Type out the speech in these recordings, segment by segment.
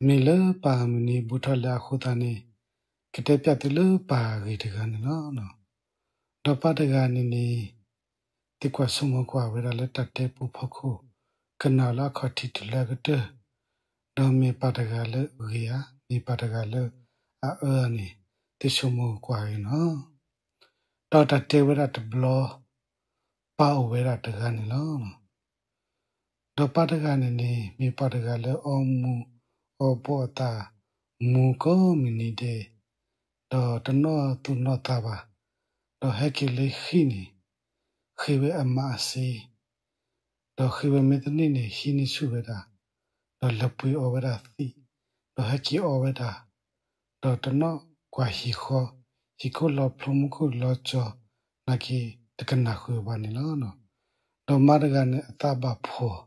မ့ၢ်လၢပၢ်မုၢ်နံၤဘူးထီၣ်လဲၤအဃိသတးန့ၣ် ကတဲပျးသုလၢပၢ်ဂ့ၢ်တဂၤန့ၣ်လီၤ. ဒီးပၢ်တဂၤန့ၣ်န့ၣ် သ့ၣ်ကွၢ်ဆိကမိၣ်ကွၢ်ဝဲဒၣ်လၢတၢ်တဲပူဖိခိၣ် ကနၣ်လၢအခီၣ်ထံးတုၤလၢအကတၢၢ်, ဒီးမ့ၢ်ပၢ်တဂၤလၢအဂ့ၤဧါ, မ့ၢ်ပၢ်တဂၤလၢအအၢဧါန့ၣ် သ့ၣ်ဆိကမိၣ်ကွၢ်အဂ့ၢ်န့ၣ်လီၤ. ဒီးတၢ်တဲဝဲဒၣ်တဘျီ ပၢ်အိၣ်ဝဲဒၣ်တဂၤန့ၣ်လီၤ. ဒီးပၢ်တဂၤန့ၣ်န့ၣ် မ့ၢ်ပၢ်တဂၤလၢအီမူၤအီဘှီၣ်အသး မူၤကိးမုၢ်နံၤဒဲး, ဒီးတနီၣ်သူၣ်နီၣ်သးဘၣ်, ဒီးဟဲက့ၤလၢဟံၣ်န့ၣ် ဃ့ဝဲအမါအစ့, ဒီးဃ့ဝဲမ့ၢ်တန့ၢ်န့ၣ် ဟံးန့ၢ်ဆူၣ်ဝဲဒၣ်, ဒီးလဲၤပှ့ၤအီဝဲဒၣ်သံး, ဒီးဟဲက့ၤအီဝဲဒၣ်, ဒီးတနီၣ်ကွၢ်ဟံၣ်ဃီ, ဟံၣ်ခိၣ်လီၤဖျိမူခိၣ်လီၤကၠီၤ, နာ်က့ၤတကနၣ်ဃုာ်ဘၣ်န့ၣ်လီၤ. ဒီးမါတဂၤန့ၣ်အသးဘၣ်ဖှီၣ်,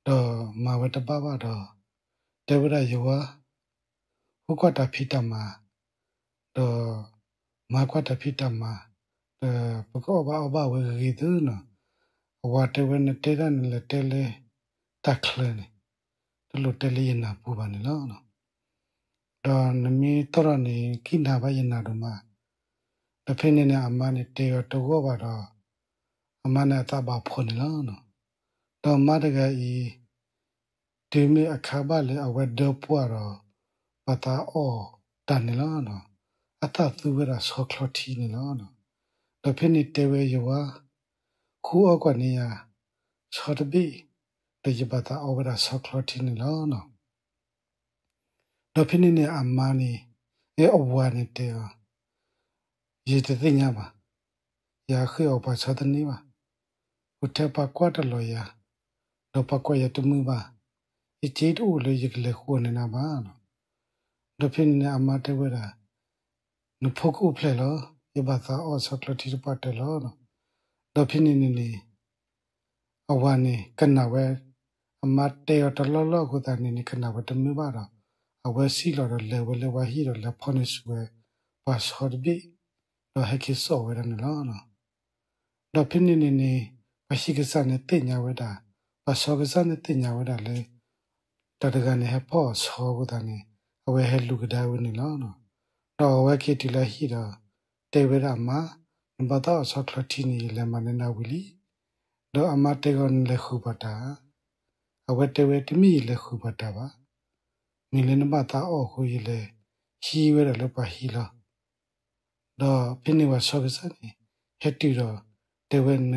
ဒီးမၤဝဲတဘၣ်ဘၣ်ဒီး တဲဝဲဒၣ်ယဝၤ ဟူကွၢ်တၢ်ဖံးတၢ်မၤ, ဒီးမၤကွၢ်တၢ်ဖံးတၢ်မၤ, ဒီးပကအီၣ်ဘၣ်အီဘၣ်ဝဲဂ့ၤဂ့ၤသုနီၤ, အဝၤတဲဝဲနတဲတၢ်န့ၣ်လဲၤတဲလၢတၢ်ချၢန့ၣ်, တလိၣ်တဲလၢယနၢ်ပူၤဘၣ်န့ၣ်လီၤ. ဒီးနမ့ၢ်သီၣ်ထီၣ်န့ၣ် ကံၣ်နၤဘၣ်ယနၢ်ဒိၣ်မး, ဒီးဖဲန့ၣ်န့ၣ် အမါန့ၣ်တဲအီၤတဂီၢ်ဘၣ်ဒီး အမါန့ၣ်အသးဘၣ်ဖှီၣ်န့ၣ်လီၤ. ဒီးမါတဂၤအံၤ တုၤမ့ၢ်အခါဘၣ်လၢအဝဲဒၢပှၢ်ဒီး ဘၣ်သးအီၣ်တၢ်န့ၣ်လီၤ. အသးသူဝဲဒၣ်ဆီချီထံန့ၣ်လီၤ. ဒီးဖဲန့ၣ်တဲဝဲယဝၤ ဃုအီၣ်ကွၢ်န့ၢ်ယၤ ဆီတဘ့ၣ်, ဒီးယဘၣ်သးအီၣ်ဝဲဒၣ်ဆီချီထံန့ၣ်လီၤ. ဒီးဖဲန့ၣ်န့ၣ်အမါန့ၣ် အဝၤန့ၣ်တဲအီၤ ယတသ့ၣ်ညါဘၣ်, ယဃ့အီၣ်ပှၤဆီတန့ၢ်ဘၣ်, အိၣ်ထဲပှၤကွၢ်တလီၤယၤ, ဒီးပှၤကွၢ်ယၤတမုာ်ဘၣ်, ယစ့တအိၣ်လၢယကလဲၤဃုအီၣ်န့ၢ်နၤဘၣ်. ဒီးဖဲန့ၣ်န့ၣ်အမါတဲဝဲဒၣ် နဖိကအိၣ်ဖျဲၣ်လီၤ, ယဘၣ်သးအီၣ်ဆီချီထံတပှၢ်တၢၢ်လီၤ. ဒီးဖဲန့ၣ်န့ၣ်န့ၣ် အဝၤန့ၣ်ကနၣ်ဝဲ, အမါတဲအီၤတလီၢ်လီၢ်အဃိသတးန့ၣ်န့ၣ် ကနၣ်ဝဲတမုာ်ဘၣ်ဒီး အဝဲစံၣ်လီၤဒီးလဲၤဝဲလၢဝါဟံၣ်ဒီးလဲၤဖီၣ်န့ၢ်ဆူၣ်ဝဲ ပှၤဆီတဘ့ၣ်, ဒီးဟဲက့ၤစိာ်ဝဲဒၣ်န့ၣ်လီၤ. ဒီးဖဲန့ၣ်န့ၣ်န့ၣ် ပှၤဟံၣ်ကစၢ်န့ၣ်သ့ၣ်ညါဝဲဒၣ်, ပှၤဆီကစၢ်န့ၣ်သ့ၣ်ညါဝဲဒၣ်လၢ တၢ်တဂၤန့ၣ်ဟဲဖီၣ်အီၣ်ဆီအဃိသတးန့ၣ် အဝဲဟဲလူၤကဒါဝဲန့ၣ်လီၤ. ဒီးအဝဲက့ၤတုၤလၢဟံၣ်ဒီး တဲဝဲဒၣ်အမါ, နဘၣ်သးအီၣ်ဆီချီထံန့ၣ် ယလဲၤမၤန့ၢ်နၤဝံၤလံ. ဒီးအမါတဲအီၤနလဲၤဃုာ်ပှၤတၢ်ဧါ, အဝဲတဲဝဲတမ့ၢ်ယလဲၤဃုာ်ပှၤတၢ်ဘၣ်, မ့ၢ်လၢနဘၣ်သးအီၣ်အဃိယလဲၤဟံးဝဲဒၣ်လၢပှၤဟံၣ်လီၤ. ဒီးဖဲန့ၣ်ပှၤဆီကစၢ်န့ၣ် ဟဲတုၤဒီး တဲဝဲ န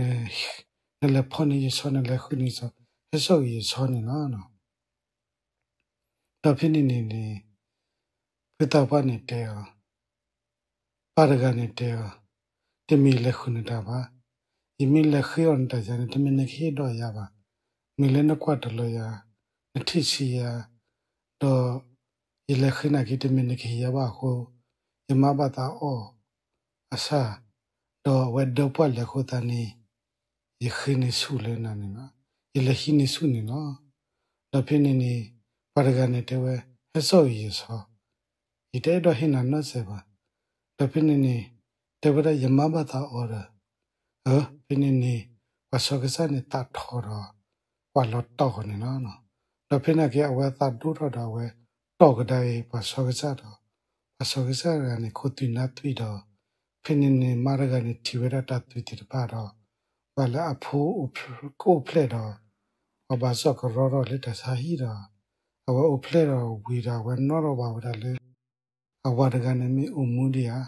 လဲၤဖီၣ်န့ၢ်ယဆီ နလဲၤဃုန့ၢ်ယဆီ, ဟဲစိာ်က့ၤယဆီန့ၣ်လီၤ. ဒီးဖဲန့ၣ်န့ၣ်န့ၣ် ဖုသးပှၢ်န့ၣ်တဲအီၤ, ပၢ်တဂၤန့ၣ်တဲအီၤ, တမ့ၢ်ယလဲၤဃုနတၢ်ဘၣ်, ယမ့ၢ်လဲၤဃ့အီၣ်နတၢ်ယၤန့ၣ် တမ့ၢ်နကဟ့ၣ်ဒီးယၤဘၣ်, မ့ၢ်လၢနကွၢ်တလီၤယၤ, နထံၣ်ဆံးယၤ, ဒီးယလဲၤဃ့နာ်က့ တမ့ၢ်နကဟ့ၣ်ယၤဘၣ်အဃိ ယမါဘၣ်သးအီၣ်အဆၣ်, ဒီးအဝဲဒၢပှၢ်လဲၤအဃိသတးန့ၣ် ယဃ့န့ၢ်ဆူၣ်လၢနၤန့ၣ်လီၤ, ယလဲၤဟံးန့ၢ်ဆူၣ်န့ၣ်လီၤ. ဒီးဖဲန့ၣ်န့ၣ် ပှၤတဂၤန့ၣ်တဲဝဲ ဟဲစိာ်က့ၤယဆီ, ယတအဲၣ်ဒိးဟ့ၣ်နၤနီတစဲးဘၣ်. ဒီးဖဲန့ၣ်န့ၣ် တဲဝဲဒၣ်ယမါဘၣ်သးအီၣ်ဒီး, အၢ ဖဲန့ၣ်န့ၣ် ပှၤဆီကစၢ်န့ၣ်သးထီၣ်ဒီး ပှၤလီၤတီၢ်ဃီန့ၣ်လီၤ. ဒီးဖဲန့ၣ်က့ အဝဲသးဒိၣ်ထီၣ်ဒီးအဝဲတီၢ်ကဒါအံၤ ပှၤဆီကစၢ်ဒီး ပှၤဆီကစၢ်တဂၤန့ၣ်ခိးသွံၣ်နါသွံၣ်ဒီး ဖဲန့ၣ်န့ၣ် မါတဂၤန့ၣ်ထံၣ်ဝဲဒၣ်တၢ်သွံၣ်သ့ၣ်တဖၣ်ဒီး ဘၣ်လၢအဖိကအိၣ်ဖျဲၣ်ဒီး ပှၤဘၣ်စီၣ်ကရီထီၣ်လၢတၢ်ဆါဟံၣ်ဒီး အဝဲအိၣ်ဖျဲၣ်ဒီးဝံၤဒီး အဝဲနီၣ်ထီၣ်ဘၣ်ဝဲဒၣ်လၢ အဝၤတဂၤန့ၣ်မ့ၢ်အိၣ်မူဒံးဧါ,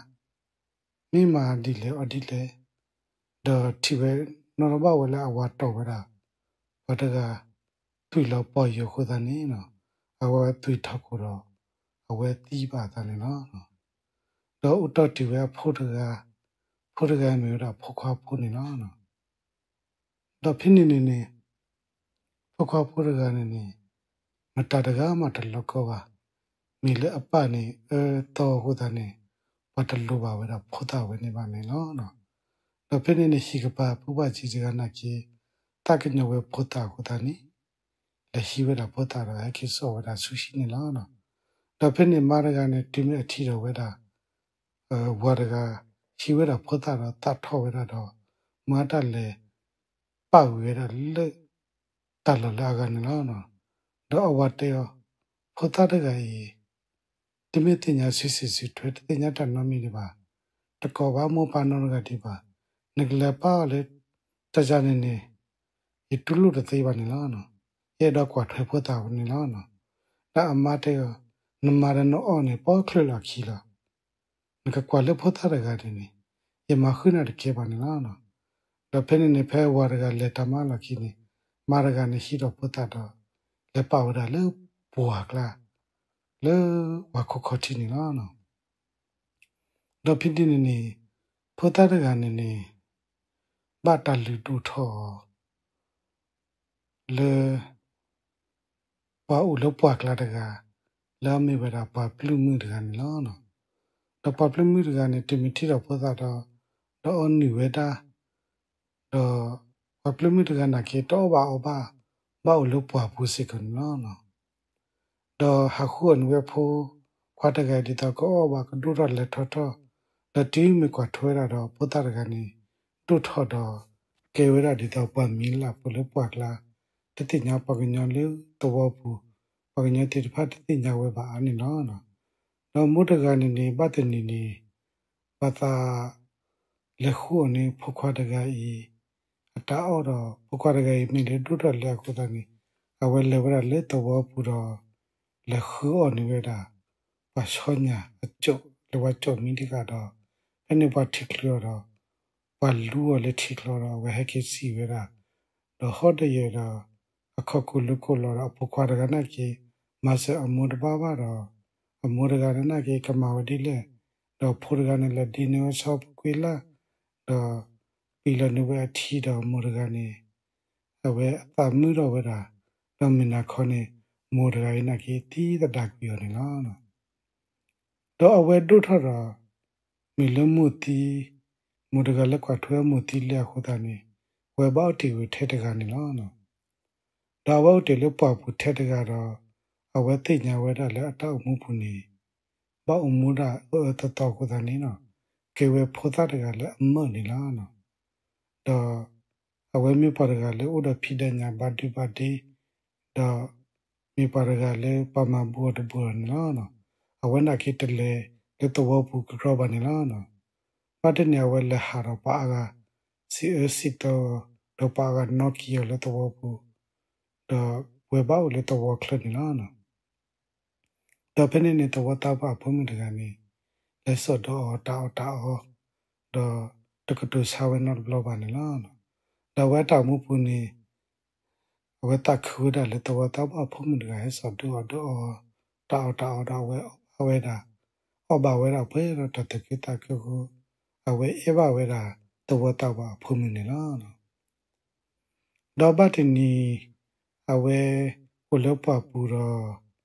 မ့ၢ်မၤဒ်လဲၣ်အီၤဒ်လဲၣ်, ဒီးထံၣ်ဝဲနီၣ်ထီၣ်ဘၣ်ဝဲလၢအဝၤတီၢ်ဝဲဒၣ် ပှၤတဂၤ သွံၣ်လီၤပီၢ်ယိာ်အဃိသတးန့ၣ် အဝဲသွံၣ်ထီၣ်ခိၣ်ဒီး အဝဲသံဘၣ်အသးန့ၣ်လီၤ. ဒီးအိၣ်တီၢ်တုၤဝဲအဖိတဂၤ, ဖိတဂၤမ့ၢ်ဝဲဒၣ်ဖိခွါဖိန့ၣ်လီၤ. ဒီးဖဲန့ၣ်န့ၣ်န့ၣ် ဖိခွါဖိတဂၤန့ၣ်န့ၣ် မတၤတဂၤမးတလီၤကီဘၣ်. မ့ၢ်လၢအပၢ်န့ၣ်အၢသီအဃိသတးန့ၣ် ပှၤတလိၣ်ဘၣ်ဝဲဒၣ်ဖိသၣ်ဝဲန့ၣ်ဘၣ်န့ၣ်လီၤ. ဒီးဖဲန့ၣ်န့ၣ် ဟံၣ်ကပၤဖိဘၣ်ကံတဂၤနာ်က့ သးကညီၤဝဲဖိသၣ်အဃိသတးန့ၣ် လဲၤဟံးဝဲဒၣ်ဖိသၣ်ဒီးဟဲက့ၤစိာ်ဝဲဒၣ်ဆူဟံၣ်န့ၣ်လီၤ. ဒီးဖဲန့ၣ်မါတဂၤန့ၣ် တုၤမ့ၢ်အထံၣ်ဒီးဝဲဒၣ် ဝၤတဂၤ ဟံးဝဲဒၣ်ဖိသၣ်ဒီးသးထီၣ်ဝဲဒၣ်ဒီး မၤတၢ်လဲၤပာ်ဝံၤဝဲဒၣ်လၢ တၢ်လီၢ်လၢအဂၤန့ၣ်လီၤ. ဒီးအဝၤတဲအီၤ, ဖိသၣ်တဂၤအံၤ တမ့ၢ်သ့ၣ်ညါစုစံးစုထွဲ တသ့ၣ်ညါတၢ်နီတမံၤဒံးဘၣ်, တကိးဘၣ်မိၢ်ပၢ်နီတဂၤဒံးဘၣ်, နကလဲၤပာ်အီၤလၢ တၢ်ယၤန့ၣ်န့ၣ် ယတူၢ်လိာ်တသ့ဘၣ်န့ၣ်လီၤ. ယအဲၣ်ဒိးကွၢ်ထွဲဖိသၣ်န့ၣ်လီၤ. ဒီးအမါတဲအီၤ, နမၤဒီးနအီၣ်န့ၣ် ပီချုးလီၤခံလီၤ. နကကွၢ်လၢဖိသၣ်တဂၤန့ၣ်န့ၣ် ယမၤဃုာ်နၤတကဲဘၣ်န့ၣ်လီၤ. ဒီးဖဲန့ၣ်န့ၣ် ဖဲဝၤတဂၤလဲၤတၢ်မၤလီၢ်ခံန့ၣ် မါတဂၤန့ၣ်ဟံးဒီးဖိသၣ်ဒီး လဲၤပာ်ဝဲဒၣ်လၢပှၢ်ကျါ လၢဝၤခိၣ်ခီၣ်ထံးန့ၣ်လီၤ. ဒီးဖဲန့ၣ်န့ၣ်န့ၣ် ဖိသၣ်တဂၤန့ၣ်န့ၣ် ဘၣ်တၢ်လုၢ်ဒိၣ်ထီၣ်အီၤ လၢ ပှၤအိၣ်လၢပှၢ်ကျါတဂၤ လၢအမ့ၢ်ဝဲဒၣ်ပှၤပျုၢ်မုၣ်တဂၤန့ၣ်လီၤ. ဒီးပှၤပျုၢ်မုၣ်တဂၤန့ၣ် တုၤမ့ၢ်ထံၣ်ဒီးဖိသၣ်ဒီး ဒီးအီနုၢ်ဝဲဒၣ်, ဒီးပှၤပျုၢ်မုၣ်တဂၤနာ်က့ တအီၣ်ဘၣ်အီဘၣ်, ဘၣ်အိၣ်လၢပှၢ်ပူၤစ့ၢ်ကီးန့ၣ်လီၤ. ဒီးဟးဃုအီၣ်န့ၢ်ဝဲဖိခွါတဂၤအံၤဒ်သိး ကအီၣ်ဘၣ်ကဒိၣ်ထီၣ်လဲၤထီၣ်ထီၣ်, ဒီးတုၤမ့ၢ်ကွၢ်ထွဲဝဲဒၣ်ဒီး ဖိသၣ်တဂၤန့ၣ် ဒိၣ်ထီၣ်ဒီး ကဲဝဲဒၣ်ဒ်သိးပှၤမံၤလၢ်ဖိလၢပှၢ်ကျါ, တသ့ၣ်ညါပှၤကညီလၢသဝီပူၤ, ပှၤကညီသ့ၣ်တဖၣ်တသ့ၣ်ညါဝဲဘၣ်အါန့ၣ်လီၤ. ဒီးမိၢ်တဂၤန့ၣ်န့ၣ် ဘၣ်တနံၤန့ၣ် ဘၣ်သး လဲၤဃုအီၣ်န့ၢ်ဖိခွါတဂၤအံၤ အတၢ်အီၣ်ဒီး ဖိခွါတဂၤအံၤမ့ၢ်လဲၤဒိၣ်ထီၣ်လဲၤအဃိသတးန့ၣ် အဝဲလဲၤဝဲဒၣ်လၢသဝီပူၤဒီး လဲၤဃုအီၣ်န့ၢ်ဝဲဒၣ် ပှၤဆီညၣ်အကၠီၣ်လၢပှၤကၠီၣ်မံၤတဂၤဒီး ဖဲန့ၣ်ပှၤထံၣ်ချုးအီၤဒီး ပှၤလူအီၤလၢထံချီဒီး အဝဲဟဲက့ၤစံးဝဲဒၣ်, ဒီးဟီၣ်တယၢၤဒီး အခီၣ်ကိၢ်လၢကိၢ်လီၤဒီး အဖိခွါတဂၤနာ်က့ မၤစၢၤအမိၢ်တဘၣ်ဘၣ်ဒီး အမိၢ်တဂၤန့ၣ်နာ်က့ ကမၤဝဲဒ်လဲၣ်, ဒီးဖိတဂၤန့ၣ် လဲၤဒ့န့ၢ်ဝဲဆီဖိကွံာ်လၢ်, ဒီးပံာ်လီၤန့ၢ်ဝဲအထံဒီးမိၢ်တဂၤန့ၣ် အဝဲအသးမုာ်ထီၣ်ဝဲဒၣ်, ဒီးမုၢ်နၤခီန့ၣ် မိၢ်တဂၤအံၤနာ်က့ သံသဒၣ်ကွံာ်အီၤန့ၣ်လီၤ. ဒီးအဝဲဒိၣ်ထီၣ်ဒီး မ့ၢ်လၢမိၢ်သံ, မိၢ်တဂၤလၢကွၢ်ထွဲမိၢ်သံလၢအဃိသတးန့ၣ် အဝဲဘၣ်အိၣ်တ့ၢ်ဝဲထဲတဂၤန့ၣ်လီၤ. ဒီးအဝဲအိၣ်တ့ၢ်လၢပှၢ်ပူၤထဲတဂၤဒီး အဝဲသ့ၣ်ညါဝဲဒၣ်လၢအတၢ်အိၣ်မူပူၤန့ၣ် ဘၣ်အိၣ်မူဒၣ်အၢအၢသီသီအဃိသတးန့ၣ် ကဲဝဲဖိသၣ်တဂၤလၢအမၢၢ်န့ၣ်လီၤ. ဒီးအဝဲမ့ၢ်ပှၤတဂၤလၢအိၣ်ဒီးဖံးဒီးညၣ်ဘၣ်ဒုဘၣ်ဒ့, ဒီးမ့ၢ်ပှၤတဂၤလၢပှၤမၤဘူးအီၤတဘူးအီၤန့ၣ်လီၤ. အဝဲနာ်က့တလဲၤလၢသဝီပူၤကကြၢးဘၣ်န့ၣ်လီၤ. ဘၣ်တနံၤအဝဲလဲၤဟးဒီးပှၤအါဂၤစံးအၢစံးသီ, ဒီးပှၤအါဂၤနီၣ်ကံအီၤလၢသဝီပူၤ, ဒီးဝဲဘၣ်အိၣ်လၢသဝီချၢန့ၣ်လီၤ. ဒီးဖဲန့ၣ်န့ၣ် သဝီသးပှၢ်အဖိမုၣ်တဂၤန့ၣ် လဲၤစိာ်ဒီးအီၤတၢ်အီၣ်တၢ်အီ, ဒီးတကတိၤဆါဝဲနီတဘျီဘၣ်န့ၣ်လီၤ. ဒီးအဝဲအတၢ်အိၣ်မူပူၤန့ၣ် အဝဲသးခုဝဲဒၣ်လၢသဝီသးပှၢ်အဖိမုၣ်တဂၤ ဟဲစိာ်ဒုးအီၤဒုးအီၤ တၢ်အီၣ်တၢ်အီဒီး အဝဲအီၣ်ဘၣ်ဝဲဒၣ်, အီၣ်ဘၣ်ဝဲဒၣ်ပှဲၤဒီးတၢ်သူၣ်ခုသးခုအဃိ အဝဲအဲၣ်ဘၣ်ဝဲဒၣ်သဝီသးပှၢ်အဖိမုၣ်န့ၣ်လီၤ. ဒီးဘၣ်တနံၤ အဝဲအိၣ်လၢပှၢ်ပူၤဒီး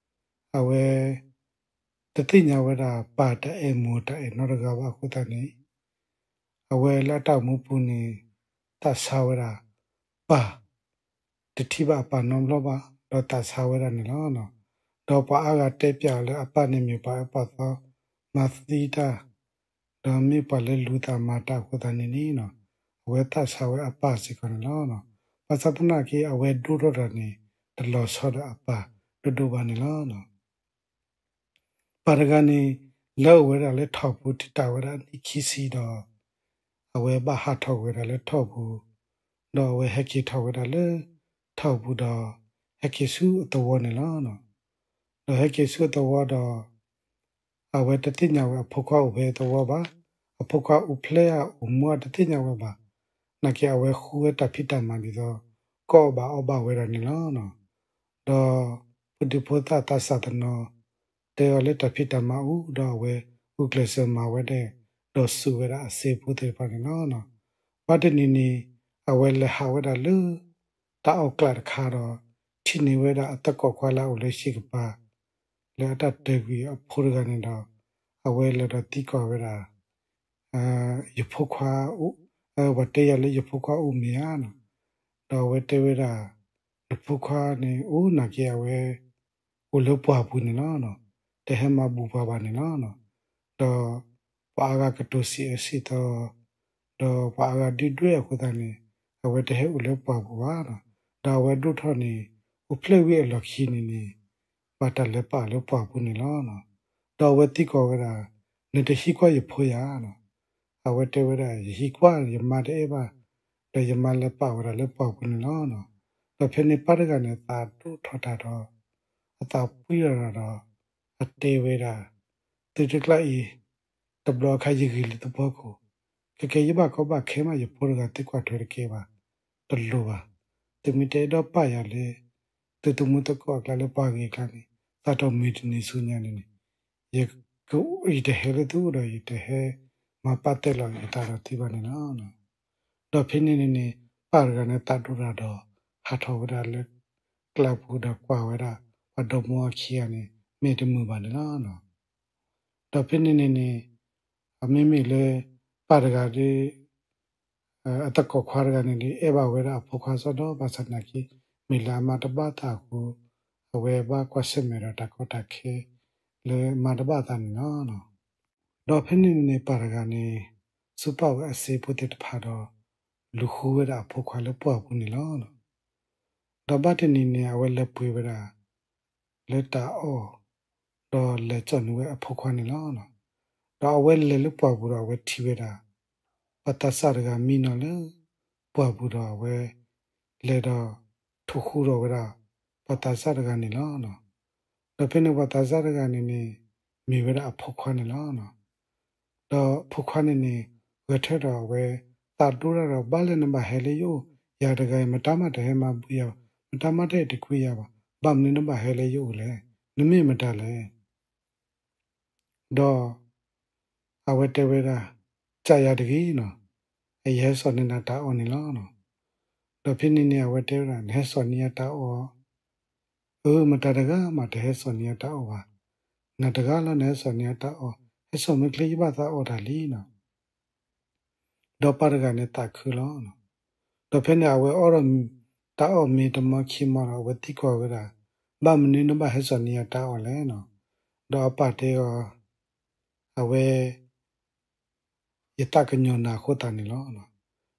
အဝဲတသ့ၣ်ညါဝဲဒၣ်ပၢ်တၢ်အဲၣ် မိၢ်တၢ်အဲၣ်နီတဂၤဘၣ်အဃိသတးန့ၣ် အဝဲလၢအတၢ်အိၣ်မူပူၤန့ၣ် သးဆါဝဲဒၣ်ပၢ်, တထံၣ်ဘၣ်အပၢ်နီတဘျီဘၣ် ဒီးသးဆါဝဲဒၣ်န့ၣ်လီၤ. ဒီးပှၤအါဂၤတဲပျးအီၤလၢအပၢ်န့ၣ်မ့ၢ်ပှၤအၢပှၤသီ မၤသံတၢ် ဒီးမ့ၢ်ပှၤလၢလူၤသးမၤတၢ်အဃိသတးန့ၣ်န့ၣ် အဝဲသးဆါဝဲအပၢ်စ့ၢ်ကီးန့ၣ်လီၤ. ဘၣ်ဆၣ်သနာ်က့ အဝဲဒိၣ်ထီၣ်တၢ်န့ၣ် တလီၤဆီဒီးအပၢ်ဒိၣ်ဒိၣ်ဘၣ်န့ၣ်လီၤ. ပၢ်တဂၤန့ၣ် လၢအအိၣ်ဝဲဒၣ်လၢထီၣ်ပူၤတံာ်တာ်ဝဲဒၣ်နံၣ်ခံဆံဒီး အဝဲဘၣ်ဟးထီၣ်ကွံာ်ဝဲဒၣ်လၢထီၣ်ပူၤ, ဒီးအဝဲဟဲက့ၤထီၣ်ဝဲဒၣ်လၢထီၣ်ပူၤဒီး ဟဲက့ၤဆူအသဝီန့ၣ်လီၤ. ဒီးဟဲက့ၤဆူအသဝီဒီး အဝဲတသ့ၣ်ညါဝဲအဖိခွါအိၣ်ဖဲသဝီဘၣ်. အဖိခွါအိၣ်ဖျဲၣ်ဧါအိၣ်မူဧါတသ့ၣ်ညါဝဲဘၣ်. နာ်က့အဝဲဃုဝဲတၢ်ဖံးတၢ်မၤဒ်သိး ကအီၣ်ဘၣ်အီဘၣ်ဝဲဒၣ်န့ၣ်လီၤ. ဒီးဖိဒံဖိသၣ်သးစၢ်သနီၤ တဲအီၤလၢတၢ်ဖံးတၢ်မၤအိၣ်ဒီးအဝဲဂုာ်ကျဲးစၢးမၤဝဲဒၣ် ဒီးစူးဝဲဒၣ်အစ့ဖိသ့ၣ်တဖၣ်န့ၣ်လီၤ. ဘၣ်တနံၤန့ၣ် အဝဲလဲၤဟးဝဲဒၣ်လၢ တၢ်အီၣ်ကျးတခါဒီး ထံၣ်န့ၢ်ဝဲဒၣ်အသကိးခွါလၢအအိၣ်လၢဟံၣ်ကပၤ လၢအတၢ်တဲာ်ကွံာ်အဖိတဂၤန့ၣ်ဒီး အဝဲလဲၤဒီးသံကွၢ်ဝဲဒၣ် ယဖိခွါအိၣ်, ပှၤတဲယၤလၢယဖိခွါအိၣ်မ့ၢ်ဧါနီၤ. ဒီးအဝဲတဲဝဲဒၣ် နဖိခွါန့ၣ်အိၣ်နာ်က့အဝဲ အိၣ်လၢပှၢ်ပူၤန့ၣ်လီၤ. တဟဲမၤဘူးပှၤဘၣ်န့ၣ်လီၤ. ဒီးပှၤအါဂၤကတိၤစံးအၢစံးသီ ဒီးပှၤအါဂၤဒုၣ်ဒွဲၣ်အဃိသတးန့ၣ် အဝဲတဟဲအိၣ်လၢပှၢ်ပူၤဘၣ်. ဒီးအဝဲဒိၣ်ထီၣ်န့ၣ် အိၣ်ဖျဲၣ်ဝံၤအလီၢ်ခံန့ၣ်န့ၣ် ဘၣ်တၢ်လဲၤပာ်အီၤလၢပှၢ်ပူၤန့ၣ်လီၤ. ဒီးအဝဲသံကွၢ်ဝဲဒၣ်, နတဟံးကွၢ်ယဖိဧါ. အဝဲတဲဝဲဒၣ် ယဟံးကွၢ် ယမါတအဲၣ်ဘၣ်, ဒီးယမါလဲၤပာ်ဝဲဒၣ်လၢပှၢ်ပူၤန့ၣ်လီၤ. ဒီးဖဲန့ၣ်ပၢ်တဂၤန့ၣ် သးဒိၣ်ထီၣ်တၢ်ဒီး အသးပှံၢ်ထီၣ်ဒီး အတဲဝဲဒၣ်, သုတကျါအံၤ တဘျီအခါယဂ့ၤလံသပှၢ်ခိၣ်, ခဲကဲယဘၣ်ကီဘၣ်ခဲမး ယဖိတဂၤသုကွၢ်ထွဲတကဲဘၣ်, တလိၣ်ဘၣ်. သုမ့ၢ်တအဲၣ်ဒိးပာ်ယၤလၢ သုသမုၢ်သကိးအကျါလၢပှၤဂ့ၤအကျါန့ၣ် စးထီၣ်မုၢ်တနံၤဆူညါန့ၣ်န့ၣ် ယက ယတဟဲလၢသုအိၣ်ဒီး ယတဟဲမၤပာ်တဲာ်လီၤယသးဒီးသုဘၣ်န့ၣ်လီၤ. ဒီးဖဲန့ၣ်န့ၣ်န့ၣ် ပၢ်တဂၤန့ၣ်သးဒိၣ်တၢ်ဒီး ဟးထီၣ်ဝဲဒၣ်လၢကျးပူၤဒီးကွၢ်ဝဲဒၣ် ပှၤဒီမါအခံဂၤန့ၣ် မ့ၢ်တမုာ်ဘၣ်န့ၣ်လီၤ. ဒီးဖဲန့ၣ်န့ၣ်န့ၣ် မ့မ့ၢ်လၢ ပၢ်တဂၤဒီး အသကိးခွါတဂၤန့ၣ်ဒီး အဲၣ်ဘၣ်ဝဲဒၣ်အဖိခွါစ့ၢ်ဒီး ဘၣ်ဆၣ်သနာ်က့ မ့ၢ်လၢအမါတဘၣ်သးအဃိ အဝဲဘၣ်ကွၢ်ဆၢၣ်မဲာ်ဒီးတၢ်ကီတၢ်ခဲ လၢမါတဘၣ်သးန့ၣ်လီၤ. ဒီးဖဲန့ၣ်န့ၣ်န့ၣ် ပၢ်တဂၤန့ၣ် စူးပာ်ဝဲအစ့ဖိသ့ၣ်တဖၣ်ဒီး လူၤဃုဝဲဒၣ်အဖိခွါလၢပှၢ်ပူၤန့ၣ်လီၤ. ဒီးဘၣ်တနံၤန့ၣ် အဝဲလဲၤပှ့ၤဝဲဒၣ် လၢတၢ်အီၣ် ဒီးလဲၤစိာ်န့ၢ်ဝဲအဖိခွါန့ၣ်လီၤ. ဒီးအဝဲလဲၤလၢပှၢ်ပူၤဒီးအဝဲထံၣ်ဝဲဒၣ် ပှၤသးစၢ်တဂၤမံနီၤလၢ ပှၢ်ပူၤဒီးအဝဲ လဲၤဒီး ထိၣ်ဃူဒီးဝဲဒၣ် ပှၤသးစၢ်တဂၤန့ၣ်လီၤ. ဒီးဖဲန့ၣ်ပှၤသးစၢ်တဂၤန့ၣ်န့ၣ် မ့ၢ်ဝဲဒၣ်အဖိခွါန့ၣ်လီၤ. ဒီးဖိခွါန့ၣ်န့ၣ် ဂဲၤထၢၣ်ဒီးအဝဲ သးဒိၣ်တၢ်ဒီး ဘၣ်လဲၣ်နဘၣ်ဟဲလၢယအိၣ်, ယၤတဂၤအံၤ မတၤမးတဟဲမၤဘှံးယၤဘၣ်, မတၤမးတဟဲတကွံယၤဘၣ်, ဘၣ်မနုၤနဘၣ်ဟဲလၢယအိၣ်လဲၣ်, နမ့ၢ်မတၤလဲၣ်. ဒီး အဝဲတဲဝဲဒၣ်, ကၢ်ယၤတဂ့ၤနီၤ, ယဟဲစိာ်န့ၢ်နၤတၢ်အီၣ်န့ၣ်လီၤ. ဒီးဖဲန့ၣ်န့ၣ် အဝဲတဲဝဲဒၣ် နဟဲစိာ်န့ၢ်ယၤတၢ်အီၣ်, အၢ မတၤတဂၤမးတဟဲစိာ်န့ၢ်ယၤတၢ်အီၣ်ဘၣ်, နၤတဂၤလီၤ နဟဲစိာ်န့ၢ်ယၤတၢ်အီၣ်, ဟဲစိာ်မ့ၢ်ချ့ယဘၣ်သးအီၣ်တၢ်လံနီၤ. ဒီးပၢ်တဂၤန့ၣ်သးခုလီၤ. ဒီးဖဲန့ၣ်အဝဲအီၣ်ဒီးတၢ်အီၣ်မ့ၤတမီခံမီဒီး အဝဲသံကွၢ်ဝဲဒၣ်, ဘၣ်မနုၤနဘၣ်ဟဲစိာ်န့ၢ်ယၤတၢ်အီၣ်လဲၣ်နီၤ. ဒီးအပၢ်တဲအီၤ, အဝဲ ယသးကညီၤနၤအဃိသတးန့ၣ်လီၤ.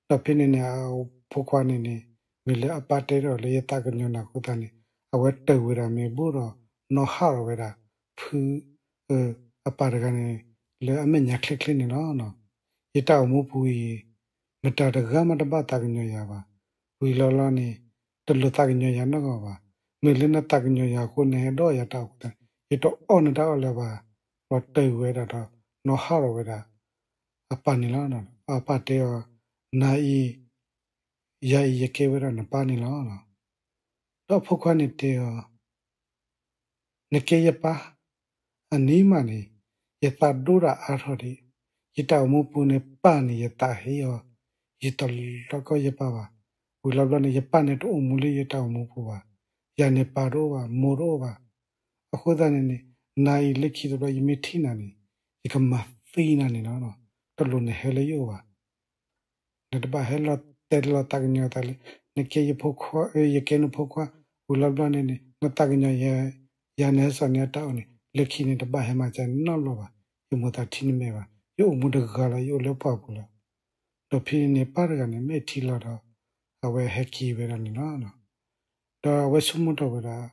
ဒီးဖဲန့ၣ်န့ၣ် အဖိခွါန့ၣ်န့ၣ် မ့ၢ်လၢအပၢ်တဲထီၣ်လၢယသးကညီၤနၤအဃိသတးန့ၣ် အဝဲတၢၢ်ဝဲဒၣ်မ့ၤဘူးဒီး နီၣ်ဟးထီၣ်ဝဲဒၣ် ဖု အပၢ်တဂၤန့ၣ် လၢအမဲာ်ညါချ့ချ့န့ၣ်လီၤ. ယတၢ်အိၣ်မူပူၤအံၤ မတၤတဂၤမးတဘၣ်သးကညီၤယၤဘၣ်. ဝံၤလီၤလီၤန့ၣ် တလိၣ်သးကညီၤယၤနီတဂၤဘၣ်. မ့ၢ်လၢနသးကညီၤယၤအဃိ နဟဲဒိးယၤတၢ်အီၣ်အဃိသတး ယတအီၣ်နတၢ်အီၣ်လၢၤဘၣ်. ဒီးတၢၢ်ဝဲဒၣ်ဒီး နီၣ်ဟးထီၣ်ဝဲဒၣ် အပၢ်န့ၣ်လီၤ. အပၢ်တဲအီၤ, နၤအံၤ ယၤအံၤယကဲဝဲဒၣ်နပၢ်န့ၣ်လီၤ. ဒီးအဖိခွါန့ၣ်တဲအီၤ, နကဲယပၢ်, အနံၤမးန့ၣ် ယသးဒိၣ်တၢ်အါထီၣ်ဒံး, ယတၢ်အိၣ်မူပူၤန့ၣ် ပၢ်န့ၣ် ယသးဟ့အီၤ, ယတလီၤကီယပၢ်ဘၣ်. ဝံၤလီၤဘျီန့ၣ် ယပၢ်န့ၣ်တအိၣ်မူလၢယတၢ်အိၣ်မူပူၤဘၣ်. ယၤန့ၣ်ပၢ်တအိၣ်ဘၣ်, မိၢ်တအိၣ်ဘၣ်. အဃိသတးန့ၣ်န့ၣ် နၤအံၤလၢခံတဘျီယမ့ၢ်ထံၣ်နၤန့ၣ် ယကမၤသံနၤန့ၣ်လီၤ. တလိၣ်နဟဲလၢယအိၣ်ဘၣ်. နတဘၣ်ဟဲလီၤတဲလီၤသးကညီၤသးလၢ နကဲယဖိခွါ, ယကဲနဖိခွါ, ဝံၤလီၤဘျီန့ၣ်န့ၣ် နသးကညီၤယၤ, ယၤနဟဲစိာ်န့ၢ်ယၤတၢ်အီၣ်န့ၣ် လၢခံန့ၣ်တဘၣ်ဟဲမၤစၢၤနီတဘျီဘၣ်. ယမိၢ်သးထံနမဲာ်ဘၣ်, ယအိၣ်မူတဂၤလီၤ, ယအိၣ်လၢပှၢ်ပူၤလီၤ. ဒီးဖဲန့ၣ်န့ၣ် ပၢ်တဂၤန့ၣ် မ့ၢ်ထံၣ်လီၤဒီး အဝဲဟဲက့ၤဝဲဒၣ်န့ၣ်လီၤ. ဒီးအဝဲဆိကမိၣ်ထီၣ်ဝဲဒၣ်,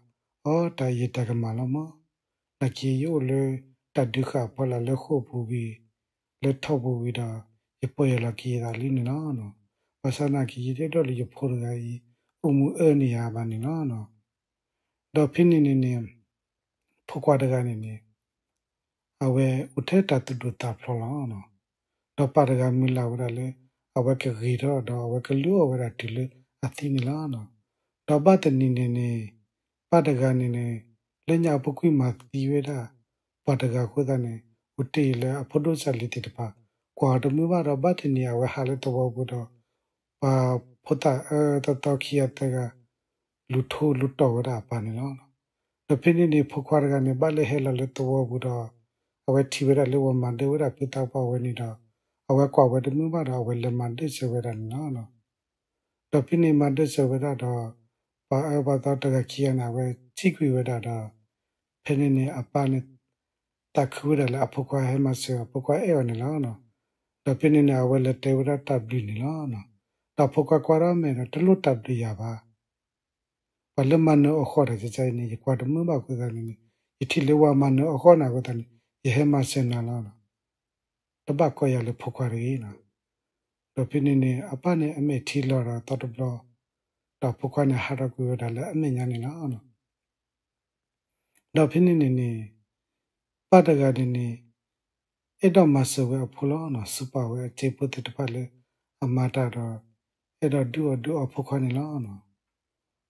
အိ တၢ်အံၤယတၢ်ကမၣ်လီၤမး, နာ်က့ယအိၣ်လၢတၢ်ဒုးဃာ်အဖီလာ်လၢဃိာ်ပူၤဝံၤ, လၢထီၣ်ပူၤဝံၤဒီး ယပီၢ်ယၢ်လီၤက့ၤယသးလံန့ၣ်လီၤ. ဘၣ်ဆၣ်နာ်က့ယတအဲၣ်ဒိးလၢယဖိတဂၤအံၤ အိၣ်မူအၢန့ၢ်ယၤဘၣ်န့ၣ်လီၤ. ဒီးဖဲန့ၣ်န့ၣ်န့ၣ် ဖိခွါတဂၤန့ၣ်န့ၣ် အဝဲအိၣ်ထဲတၢ်သူၣ်ဒိၣ်သးဖျိးလီၤ. ဒီးပၢ်တဂၤမုၢ်လၢ်ဝဲဒၣ်လၢ အဝဲကဂ့ၤထီၣ်ဒီး အဝဲကလုၢ်အီၣ်ဝဲဒၣ်တုၤလၢအသံန့ၣ်လီၤ. ဒီးဘၣ်တနံၤန့ၣ်န့ၣ် ပၢ်တဂၤန့ၣ်န့ၣ် လၢညါအပူၤကွံာ်မၤသံဝဲဒၣ် ပှၤတဂၤအဃိသတးန့ၣ် အိၣ်တ့ၢ်လၢအဖိဒိၣ်စၢ်လံၤသ့ၣ်တဖၣ် ကွၢ်အီၤတမုာ်ဘၣ်ဒီး ဘၣ်တနံၤအဝဲဟးလၢသဝီပူၤဒီး ပှၤဖိသၣ်အၢသီသီခံဂၤသၢဂၤ လူၤထိလူၤတီၢ်ဝဲဒၣ်အပၢ်န့ၣ်လီၤ. ဒီးဖဲန့ၣ်န့ၣ် ဖိခွါတဂၤန့ၣ် ဘၣ်လၢဟဲလီၤလၢသဝီပူၤဒီး အဝဲထံၣ်ဝဲဒၣ်လၢပှၤမၤဒၢဝဲဒၣ်ဖုသးပှၢ်ဝဲန့ၣ်ဒီး အဝဲကွၢ်ဝဲတမုာ်ဘၣ်ဒီး အဝဲလဲၤမၤဒၢစၢၤဝဲဒၣ်န့ၣ်လီၤ. ဒီးဖဲန့ၣ်မၤဒၢစၢၤဝဲဒၣ်ဒီး ပှၤအၢပှၤသီတဂၤခံဂၤန့ၣ် အဝဲစံၣ်ကွံာ်ဝဲဒၣ်ဒီး ဖဲန့ၣ်န့ၣ် အပၢ်န့ၣ် သးခုဝဲဒၣ်လၢအဖိခွါဟဲမၤစၢၤ အဖိခွါအဲၣ်အီၤန့ၣ်လီၤ. ဒီးဖဲန့ၣ်န့ၣ် အဝဲလဲၤတဲဝဲဒၣ်တၢ်ဘျုးန့ၣ်လီၤ. ဒီးဖိခွါကွၢ်ထီၣ်မဲာ်ဒီး တလိၣ်တၢ်ဘျုးယၤဘၣ်. ပှၤလၢမၤနၢၤအီၤဃီတၢ်ကကါအံၤန့ၣ် ယကွၢ်တမုာ်ဘၣ်အဃိသတးန့ၣ်န့ၣ် ယထံၣ်လၢဝၤမၤနၢၤအဂီၢ်န့ၣ်အဃိသတးန့ၣ် ယဟဲမၤစၢၤနၤလီၤ. တဘၣ်ကိးယၤလၢဖိခွါတဂ့ၤနီၤ. ဒီးဖဲန့ၣ်န့ၣ် အပၢ်န့ၣ်အမဲာ်ထံလီၤဒီးသီတဘျီ, ဒီးအဖိခွါန့ၣ်ဟးထီၣ်ကွံာ်ဝဲဒၣ်လၢအမဲာ်ညါန့ၣ်လီၤ. ဒီးဖဲန့ၣ်န့ၣ်န့ၣ် ပၢ်တဂၤန့ၣ်န့ၣ် အဲၣ်ဒိးမၤစၢၤဝဲအဖိလီၤ. စူးပာ်ဝဲအစ့ဖိသ့ၣ်တဖၣ်လၢအမၤတၢ်ဒီး အဲၣ်ဒိးဒုးအီၣ်ဒုးအီဖိခွါန့ၣ်လီၤ.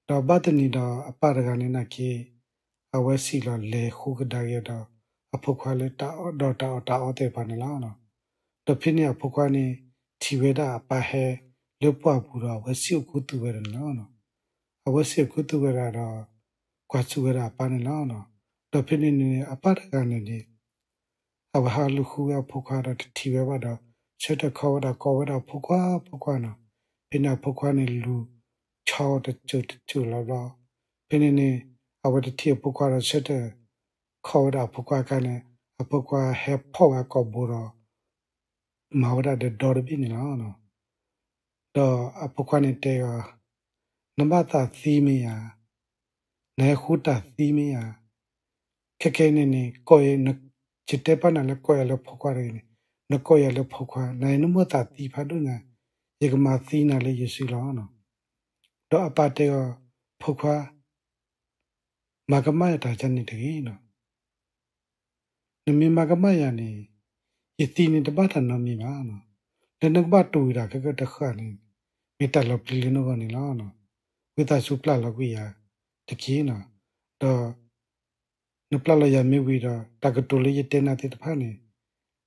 ဒီးဘၣ်တနံၤဒီးအပၢ်တဂၤန့ၣ်နာ်က့ အဝဲစံၣ်လီၤလဲၤဃုကဒါက့ၤဒီး အဖိခွါလၢတၢ်အီၣ်ဒီးတၢ်အီၣ်တၢ်အီသ့ၣ်တဖၣ်န့ၣ်လီၤ. ဒီးဖဲန့ၣ်အဖိခွါန့ၣ် ထံၣ်ဝဲဒၣ်အပၢ်ဟဲလၢပှၢ်ပူၤဒီး အဝဲစံၣ်အီၤခူသူၣ်ဝဲဒၣ်န့ၣ်လီၤ. အဝဲစံၣ်အီၤခူသူၣ်ဝဲဒၣ်ဒီး ကွၢ်စူၣ်ဝဲဒၣ်အပၢ်န့ၣ်လီၤ. ဒီးဖဲန့ၣ်န့ၣ် အပၢ်တဂၤန့ၣ်န့ၣ် အဝဲဟးလူၤဃုဝဲအဖိခွါဒီးတထံၣ်ဝဲဘၣ်ဒီး ဆၢထၢၣ်ခီဝဲဒၣ်ကိးဝဲဒၣ်အဖိခွါ ဖိခွါနီၤ. ဖဲန့ၣ်အဖိခွါန့ၣ်လူၤဆီတစိၢ်တစိၢ်လီၤဘျီ, ဖဲန့ၣ်န့ၣ် အဝဲတထံၣ်အဖိခွါဒီးဆၢထၢၣ်ခီဝဲဒၣ်အဖိခွါအခါန့ၣ် အဖိခွါဟဲဖီၣ်ဝဲအကိာ်ဘိဒီး မၤဝဲဒၣ်ဒီဒီတဘ့ၣ်န့ၣ်လီၤ. ဒီးအဖိခွါန့ၣ်တဲအီၤ, နဘၣ်သးသံမ့ၢ်ဧါ, နဟဲဃုတၢ်သံမ့ၢ်ဧါ, ခဲကနံၣ်အံၤန့ၣ်န့ၣ် ယတဲပာ်နၤလၢကိးယၤလၢဖိခွါတဂ့ၤန့ၣ်, နကိးယၤလၢဖိခွါ, နအံၤနမိၣ်သးသံဖးဒိၣ်ညါ, ယကမၤသံနၤလၢယစုလီၤ. ဒီးအပၢ်တဲအီၤ, ဖိခွါ မၤကမၣ်ယၤတၢ်ကန့ၣ်တဂ့ၤနီၤ. နမ့ၢ်မၤကမၣ်ယၤန့ၣ် ယသံန့ၣ်တဘၣ်တၢ်နီတမံၤဘၣ်. လၢနကဘၣ်တူၢ်ဝံၤတၢ်ခဲကတဃၣ်န့ၣ် မ့ၢ်တၢ်လီၤပျံၤလၢနဂီၢ်န့ၣ်လီၤ. ဝံသးစူၤပျၢ်လီၤကွံာ်ယၤတက့ၢ်နီၤ. ဒီး နပျၢ်လီၤယၤမ့ၢ်ဝံၤဒီး တၢ်ကတိၤလၢယတဲနၤသ့ၣ်တဖၣ်န့ၣ်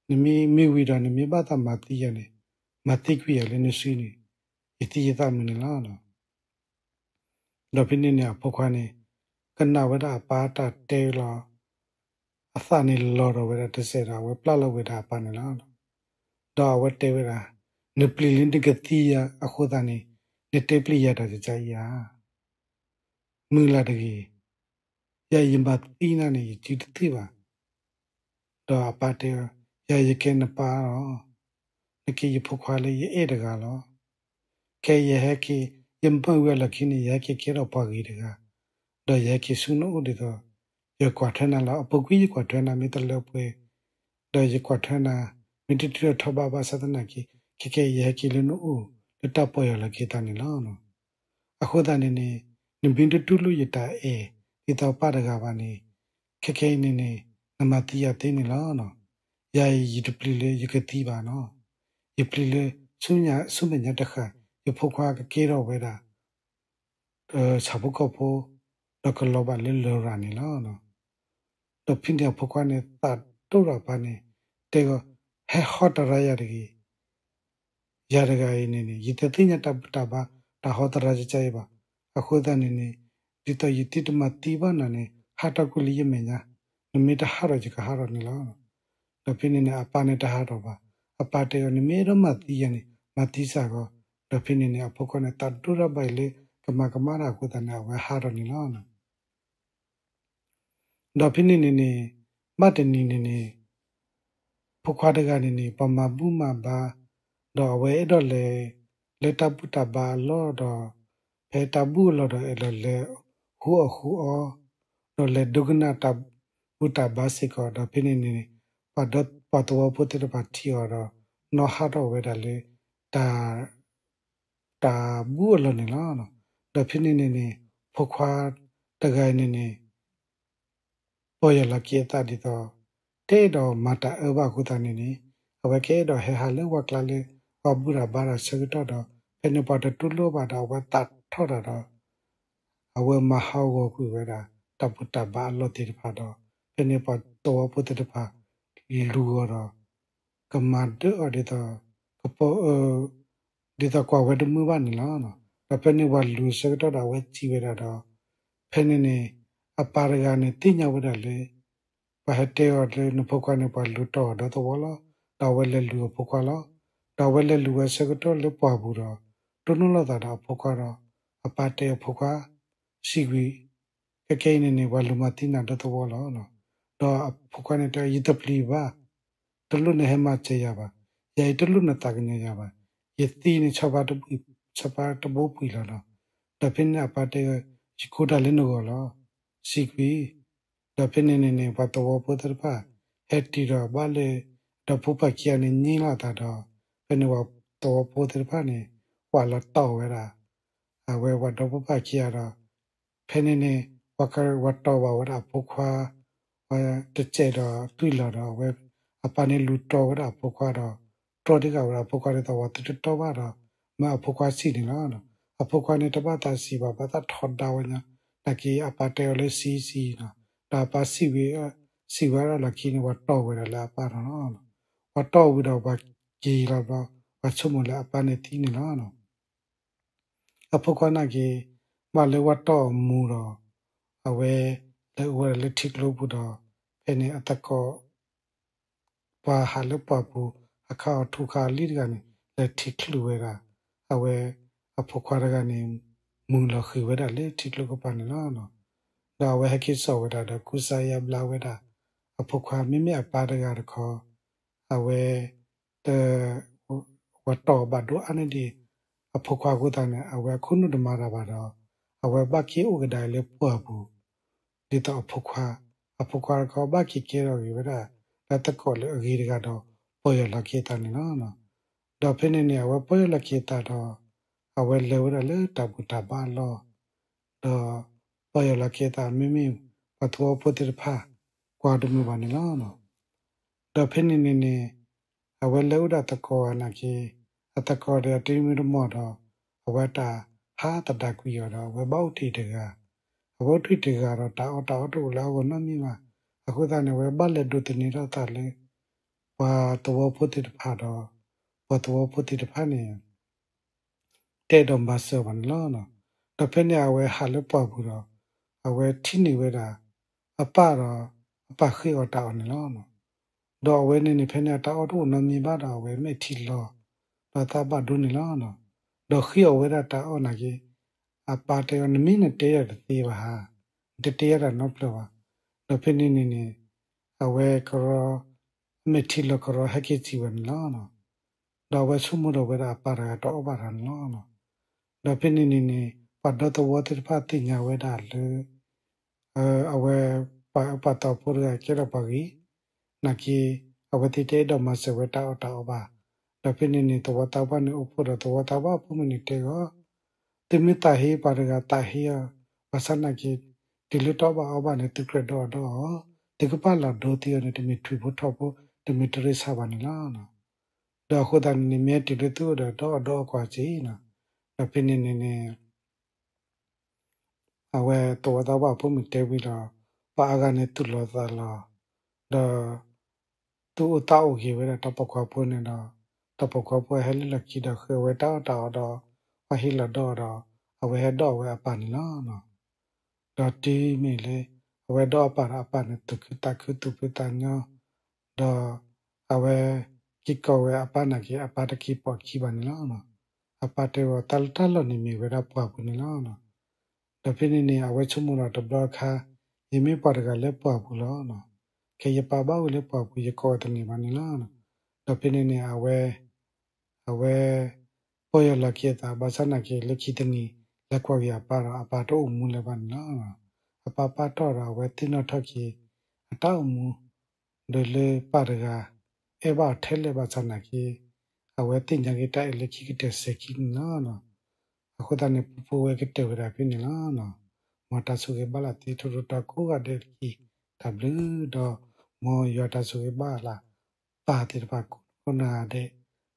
နမ့ၢ်မ့ၢ်ဝံၤဒီး နမ့ၢ်ဘၣ်သးမၤသံယၤန့ၣ် မၤသံကွံာ်ယၤလၢနစုန့ၣ် ယသံယသးမုာ်န့ၣ်လီၤ. ဒီးဖဲန့ၣ်န့ၣ် အဖိခွါန့ၣ် ကနၣ်ဝဲဒၣ်အပၢ်တၢ်တဲလီၤ အသးန့ၣ်လီၤဒီးဝဲဒၣ်တစဲးဒီး အဝဲပျၢ်လီၤဝဲဒၣ်အပၢ်န့ၣ်လီၤ. ဒီးအဝဲတဲဝဲဒၣ်, နပျံၤလၢနကသံယၤအဃိသတးန့ၣ် နတဲပျံၤယၤတၢ်ကကါအံၤဧါ. မုၢ်လၢ်တဂ့ၤ, ယၤယမၤသံနၤန့ၣ် ယစုတသ့ဘၣ်. ဒီးအပၢ်တဲ, ယၤယကဲနပၢ်လီၤ. နကဲယဖိခွါလၢယအဲၣ်တဂၤလီၤ. ခဲအံၤယဟဲက့ၤ, ယမၢဝံၤအလီၢ်ခံန့ၣ် ယဟဲက့ၤကဲထီၣ်ပှၤဂ့ၤတဂၤ, ဒီးယဟဲက့ၤဆူနအိၣ်ဒ်သိး ယကွၢ်ထွဲနၤလီၤ. အပူၤကွံာ်ယကွၢ်ထွဲနၤမ့ၢ်တလၢပှဲၤ, ဒီးယကွၢ်ထွဲနၤ မ့ၢ်တတုၤထီၣ်ထီဘၣ်ဘၣ်ဆၣ်သနာ်က့, ခဲကနံၣ်အံၤယဟဲက့ၤလၢနအိၣ် လၢတၢ်ပီၢ်ယၢ်လီၤက့ၤသးန့ၣ်လီၤ. အဃိသတးန့ၣ်န့ၣ် နမ့ၢ်တတူၢ်လိာ်ယတၢ်အဲၣ် ဒ်သိးပၢ်တဂၤဘၣ်န့ၣ်, ခဲကနံၣ်အံၤန့ၣ်န့ၣ် နမၤသံယၤသ့န့ၣ်လီၤ. ယၤအံၤယတပျံၤလၢယကသံဘၣ်နီၤ. ယပျံၤလၢ ဆူမဲာ်ညါတဃၣ် ယဖိခွါကကဲထီၣ်ဝဲဒၣ် ဆၣ်ဖိကီၢ်ဖိ ဒီးကလီၤဘၣ်လၢလရာ်န့ၣ်လီၤ. ဒီးဖဲန့ၣ်အဖိခွါန့ၣ် သးဒိၣ်ထီၣ်အပၢ်န့ၣ် တဲအီၤ, ဟဲဟီတရါယၤတဂ့ၤ. ယၤတဂၤအံၤန့ၣ်န့ၣ် ယတသ့ၣ်ညါတၢ်ဘူၣ်တၢ်ဘါ တၢ်ဟီတရါကကါအံၤဘၣ်. အဃိသတးန့ၣ်န့ၣ် ဒ်သိးယတံၤတမၤသံဘၣ်နၤန့ၣ် ဟးထီၣ်ကွံာ်လၢယမဲာ်ညါ, နမ့ၢ်တဟးထီၣ်ယကဟးထီၣ်န့ၣ်လီၤ. ဒီးဖဲန့ၣ်န့ၣ် အပၢ်န့ၣ်တဟးထီၣ်ဘၣ်. အပၢ်တဲအီၤ နမ့ၢ်အဲၣ်ဒိးမၤသံယၤန့ၣ် မၤသံစ့ၢ်ကီး. ဒီးဖဲန့ၣ်န့ၣ် အဖိခွါန့ၣ် သးဒိၣ်ထီၣ်ဘၣ်အံၤလၢ ကမၤကမၣ်တၢ်အဃိသတးန့ၣ် အဝဲဟးထီၣ်န့ၣ်လီၤ. ဒီးဖဲန့ၣ်န့ၣ်န့ၣ် ဘၣ်တနံၤန့ၣ်န့ၣ် ဖိခွါတဂၤန့ၣ်န့ၣ် ပှၤမၤဘူၣ်မၤဘါ, ဒီးအဝဲအဲၣ်ဒိးလဲၤ လၢတၢ်ဘူၣ်တၢ်ဘါအလီၢ်ဒီး ဖဲတၢ်ဘူၣ်အလီၢ်ဒီး အဲၣ်ဒိးလဲၤဃုအီၣ်ဃုအီ, ဒီးလဲၤဒိကနၣ်တၢ်ဘူၣ်တၢ်ဘါစ့ၢ်ကီး. ဒီးဖဲန့ၣ်န့ၣ် ပှၤသဝီဖိသ့ၣ်တဖၣ်ထံၣ်အီၤဒီး နီၣ်ဟးထီၣ်ဝဲဒၣ်လၢ တၢ် တၢ်ဘူၣ်အလီၢ်န့ၣ်လီၤ. ဒီးဖဲန့ၣ်န့ၣ်န့ၣ် ဖိခွါတဂၤအံၤန့ၣ်န့ၣ် ပီၢ်ယၢ်လီၤက့ၤအသးဒ်သိး တအဲၣ်ဒိးမၤတၢ်အၢဘၣ်အဃိသတးန့ၣ်န့ၣ် အဝဲကအဲၣ်ဒိးဟဲဟးလၢဝၤကျါလၢ အဘူၣ်တၢ်ဘါတၢ်ဆၢကတီၢ်ဒီး ဖဲန့ၣ်ပှၤတတူၢ်လိာ်ဘၣ်ဒီး အဝဲသးထီၣ်တၢ်ဒီး အဝဲမၤဟးဂီၤကွံာ်ဝဲဒၣ် တၢ်ဘူၣ်တၢ်ဘါအလီၢ်သ့ၣ်တဖၣ်ဒီး ဖဲန့ၣ်ပှၤသဝီဖိသ့ၣ်တဖၣ် လူၤအီၤဒီး ကမၤဒၢအီၤဒ်သိး ကပီၤအၢ ဒ်သိးကွၢ်ဝဲတမုာ်ဘၣ်န့ၣ်လီၤ. ဒီးဖဲန့ၣ်ပှၤလူၤအဆၢကတီၢ်ဒီး အဝဲစံးဝဲဒၣ်ဒီး ဖဲန့ၣ်န့ၣ် အပၢ်တဂၤန့ၣ်သ့ၣ်ညါဝဲဒၣ်လၢ ပှၤဟဲတဲအီၤလၢနဖိခွါန့ၣ် ပှၤလူၤတီၢ်အီၤဒီသဝီလီၤ. ဒီးအဝဲလဲၤလူၤအဖိခွါလီၤ. ဒီးအဝဲလဲၤလူၤဝဲဆၢကတီၢ်လၢပှၢ်ပူၤဒီး တိၢ်နီၣ်လိာ်သးဒီးအဖိခွါဒီး အပၢ်တဲအဖိခွါ စံးကွံာ် ခဲကနံၣ်အံၤန့ၣ်န့ၣ် ပှၤလူၤမၤသံနၤဒီသဝီလီၤ. ဒီးအဖိခွါန့ၣ်တဲ ယတပျံၤဘၣ်, တလိၣ်နဟဲမၤစၢၤယၤဘၣ်. ယၤအံၤတလိၣ်နသးကညီၤယၤဘၣ်. ယသံန့ၣ် ဆီဖါတဘိပှံၤလီၤဒီး ဒီးဖဲန့ၣ်အပၢ်တဲ ယကိးတၢ်လၢနဂီၢ်လီၤ. စံးကွံာ် ဒီးဖဲန့ၣ်န့ၣ်န့ၣ် ပှၤသဝီဖိသ့ၣ်တဖၣ် ဟဲတုၤဒီးဘၣ်လၢ ဒီဖိပၢ်ခံဂၤန့ၣ် င့ၢ်လီၤအသးဒီး ဖဲန့ၣ်ပှၤသဝီဖိသ့ၣ်တဖၣ်န့ၣ် ဝးလီၤတီၢ်ဝဲဒၣ် အဝဲပှၤဒီဖိပၢ်ခံဂၤဒီး ဖဲန့ၣ်န့ၣ် ပှၤကဝးတီၢ်ဘၣ်ဝဲဒၣ်အဖိခွါ တစဲးဒီးသွံၣ်လီၤဒီး အဝဲ အပၢ်န့ၣ်လူၤတီၢ်ဝဲဒၣ်အဖိခွါဒီး တြီတဂၤဝဲဒၣ်အဖိခွါဒ်သိး ပှၤသုတတီၢ်ဘၣ်ဒီး မၢအဖိခွါဆံးန့ၣ်လီၤ. အဖိခွါန့ၣ် တဘၣ်သးဆံးဘၣ် ဘၣ်သးထီဒါဝဲညါ နာ်က့အပၢ်တဲအီၤလၢဆံးဆံးနီၤ ဒီးအပၢ်ဆံးဝဲ ဆံးဝဲဒၣ်လီၢ်ခံန့ၣ် ပှၤတီၢ်ဝဲဒၣ်လၢအပၢ်ဒီး ပှၤတီၢ်ဝံၤဒီးပှၤက့ၤလီၤဘျီ ပှၤဆိကမိၣ်လၢအပၢ်န့ၣ်သံန့ၣ်လီၤ. အဖိခွါနာ်က့ ဘၣ်လၢဝဲတီၢ်အမူဒီး အဝဲလဲၤအိၣ်ဝဲဒၣ်လၢထံကျိပူၤဒီး ဖဲန့ၣ်အသကိး ပှၤဟးလၢပှၢ်ပူၤ အခါအီၤထူခါအလံၤတဂၤန့ၣ် လဲၤထံၣ်ချုးဝဲဒၣ် အဝဲအဖိခွါတဂၤန့ၣ် မုာ်လီၤဃံၤဝဲဒၣ်လၢထံကျိကပၤန့ၣ်လီၤ. ဒီးအဝဲဟဲက့ၤစိာ်ဝဲဒၣ်ဒီးကူစါယါဘျါဝဲဒၣ် အဖိခွါ မ့မ့ၢ်အပၢ်တဂၤတခီ အဝဲ တ ပှၤတီၢ်ဘၣ်ဒိအါန့ၢ်ဒံး အဖိခွါအဃိသတးန့ၣ် အဝဲအခိၣ်နူာ်တမၤတၢ်ဘၣ်ဒီး အဝဲဘၣ်က့ၤအိၣ်ကဒါအံၤလၢပှၢ်ပူၤ ဒ်သိးအဖိခွါ အဖိခွါတခီဘၣ်က့ၤကဲထီၣ်ဂ့ၤဝဲဒၣ် လၢသကိးလၢအဂ့ၤတဂၤဒီး ပီၢ်ယၢ်လီၤက့ၤအသးန့ၣ်လီၤ. ဒီးဖဲန့ၣ်န့ၣ် အဝဲပီၢ်ယၢ်လီၤက့ၤအသးဒီး အဝဲလဲၤဝဲဒၣ်လၢတၢ်ဘူၣ်တၢ်ဘါအလီၢ် ဒီးပီၢ်ယၢ်လီၤက့ၤအသး မ့မ့ၢ်ပှၤသဝီဖိသ့ၣ်တဖၣ် ကွၢ်တမုာ်ဘၣ်န့ၣ်လီၤ. ဒီးဖဲန့ၣ်န့ၣ်န့ၣ် အဝဲလဲၤအိၣ်ဒီးသကိးဂၤနာ်က့ အသကိးဒီးတမံၤတမီၢ်ဒီး အဝဲတၢ်ဟးသဒၣ်ကွံာ်အီၤဒီး အဝဲဘၣ်အိၣ်ထံးတဂၤ အဝဲအိၣ်ထံးတဂၤဒီး တၢ်အီၣ်တၢ်အီတအိၣ်လၢအဂီၢ်နီတမံၤဘၣ်. အဃိသတးန့ၣ် အဝဲဘၣ်လဲၤဒိးသန့ၤထီၣ်အသးလၢ ပှၤသဝီဖိသ့ၣ်တဖၣ်ဒီး ပှၤသဝီဖိသ့ၣ်တဖၣ်န့ၣ် တအဲၣ်ဒိးမၤစၢၤဘၣ်န့ၣ်လီၤ. ဒီးဖဲန့ၣ်အဝဲဟးလၢပှၢ်ပူၤဒီး အဝဲထံၣ်န့ၢ်ဝဲဒၣ် အပၢ်ဒီး အပၢ်ဃ့အီၤတၢ်အီၣ်န့ၣ်လီၤ. ဒီးအဝဲန့ၣ်န့ၣ် ဖဲန့ၣ်အတၢ်အီၣ်တအိၣ်နီတမံၤဘၣ်ဒီး အဝဲမဲာ်ထံလီၤ ဒီးသးဘၣ်ဒိန့ၣ်လီၤ. ဒီးဃ့အီၤဝဲဒၣ်တၢ်အီၣ်နာ်က့ အပၢ်တဲအီၤ နမ့ၢ်နတဲယၤတသ့ဘၣ်ဧါ, နတတဲယၤတၢ်နီတဖျၢၣ်ဘၣ်. ဒီးဖဲန့ၣ်န့ၣ်န့ၣ် အဝဲကရီ အမဲာ်ထံလီၤကရီဟဲက့ၤစံးဝဲန့ၣ်လီၤ. ဒီးအဝဲဆိကမိၣ်ဒီးဝဲဒၣ်အပၢ်တဂၤတအီၣ်ဘၣ်တၢ်န့ၣ်လီၤ. ဒီးဖဲန့ၣ်န့ၣ်န့ၣ် ပှၤဒီသဝီသ့ၣ်တဖၣ်သ့ၣ်ညါဝဲဒၣ်လၢ အဝဲ ပှၤအၢပှၤသီဖိတဂၤကဲထီၣ်ပှၤဂ့ၤ နာ်က့ အဝဲသ့ၣ်တအဲၣ်ဒိးမၤစၢၤဝဲတၢ်အီၣ်တၢ်အီဘၣ်. ဒီးဖဲန့ၣ်န့ၣ် သဝီသးပှၢ်န့ၣ်အိၣ်ဖှိၣ်ဒီး သဝီသးပှၢ်အဖိမုၣ်န့ၣ်တဲအီၤ, သုမ့ၢ်သးဟ့ပှၤတဂၤသးဟ့အီၤ, ဘၣ်ဆၣ်နာ်က့ တုၤလၢတအီၣ်ဘၣ်အီဘၣ်န့ၣ် သုကြၢးဒီအီၣ်ဒီအီၣ်, သုကပာ်လီၤဒိသံအီၤန့ၣ် တမ့ၢ်ထွံၣ်ဖိထိၣ်ဖိ, တမ့ၢ်တရ့ဆါဘၣ်န့ၣ်လီၤ. ဒီးအဃိသတးန့ၣ်န့ၣ် မ့ၢ်တုၤလၢသုအိၣ်ဒီး ဒီအီၣ်ဒီအီကွၢ်စ့ၢ်နီၤ. ဒီးဖဲန့ၣ်န့ၣ်န့ၣ် အဝဲသဝီသးပှၢ်အဖိမုၣ်တဲဝံၤဒီး ပှၤအါဂၤန့ၣ်သူၣ်လီၤသးလီၤ, ဒီး သူၣ်အိၣ်သးအိၣ်ဂ့ၤဝဲဒၣ်တၢ်ပိာ်ခွါဖိန့ၣ်ဒီး တၢ်ပိာ်ခွါဖိဟဲလၢလီၢ်ခံဒီးဃုအဝဲတၢ်အီၣ်တၢ်အီဒီး ပှၤဟ့ၣ်လီၤဒီအီၣ်ဒီး အဝဲဟဲဒီးဝဲအပၢ်န့ၣ်လီၤ. ဒီးတုၤမ့ၢ်လၢ အဝဲဒီးအပၢ်ဒီးအပၢ်န့ၣ် သူၣ်ခုသးခုသူၣ်ဖှံသးညီ, ဒီး အဝဲ က့ၤကိးဝဲအပၢ်နာ်က့ အပၢ်တက့ၤပိာ်ခံဘၣ်န့ၣ်လီၤ. အပၢ်တဲဝဲ သးလၢတၢ်လီၢ်န့ၣ်မ့ၢ်ဝဲဒၣ်ပှၢ်ပူၤန့ၣ်လီၤ. ဒီးဖဲန့ၣ်န့ၣ် အဝဲဆိကမိၣ်ဒီးတဘျီအခါ ယမ့ၢ်ပှၤတဂၤလၢပှၢ်ပူၤလီၤ. ခဲယပၢ်ဘၣ်အိၣ်လၢပှၢ်ပူၤ ယကိးအီၤတန့ၢ်ဘၣ်န့ၣ်လီၤ. ဒီးဖဲန့ၣ်န့ၣ် အဝဲ အဝဲ ပီၢ်ယၢ်လီၤက့ၤအသး ဘၣ်ဆၣ်နာ်က့ လၢခံတနံၤ လဲၤကွၢ်က့ၤအပၢ်ဒီး အပၢ်တအိၣ်မူလၢၤဘၣ်န့ၣ်လီၤ. အပၢ်ပာ်တီၢ်ဒီး အဝဲသ့ၣ်နီၣ်ထီၣ်က့ၤ အတၢ်အိၣ်မူ ဒီးလၢပၢ်တဂၤ အဲၣ်ဘၣ်အီၤထဲလဲၣ်ဘၣ်ဆၣ်နာ်က့ အဝဲသ့ၣ်ညါက့ၤတၢ်အဲၣ်လၢခံကတၢၢ်စဲၤခံန့ၣ်လီၤ. အဃိသတးန့ၣ် ပူဖိဝဲကတၢၢ်ဝဲဒၣ်ဖဲန့ၣ်လီၤ. မ်တၢ်ဆိၣ်ဂ့ၤဘၣ်လၢသုထူထူတီကိးဂၤဒဲးတက့ၢ် တၢ်ဘျုးဒီး မ်ယွၤတၢ်ဆိၣ်ဂ့ၤဘၣ်လၢ ပၢ်သ့ၣ်တဖၣ်ကိးနီၢ်ဂၤဒဲး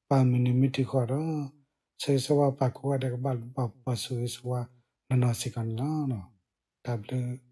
ပၢ်မုၢ်နံၤမုၢ်ထံဃီဒီး ဆၢဂ့ၤဆၢဝါပၢ်ကိးဂၤဒဲး ကဘၣ်ဘၣ်ပှၤဆိၣ်ဂ့ၤဆိၣ်ဝါနီၢ်နီၢ်စ့ၢ်ကီးန့ၣ်လီၤ. တၢ်ဘျုး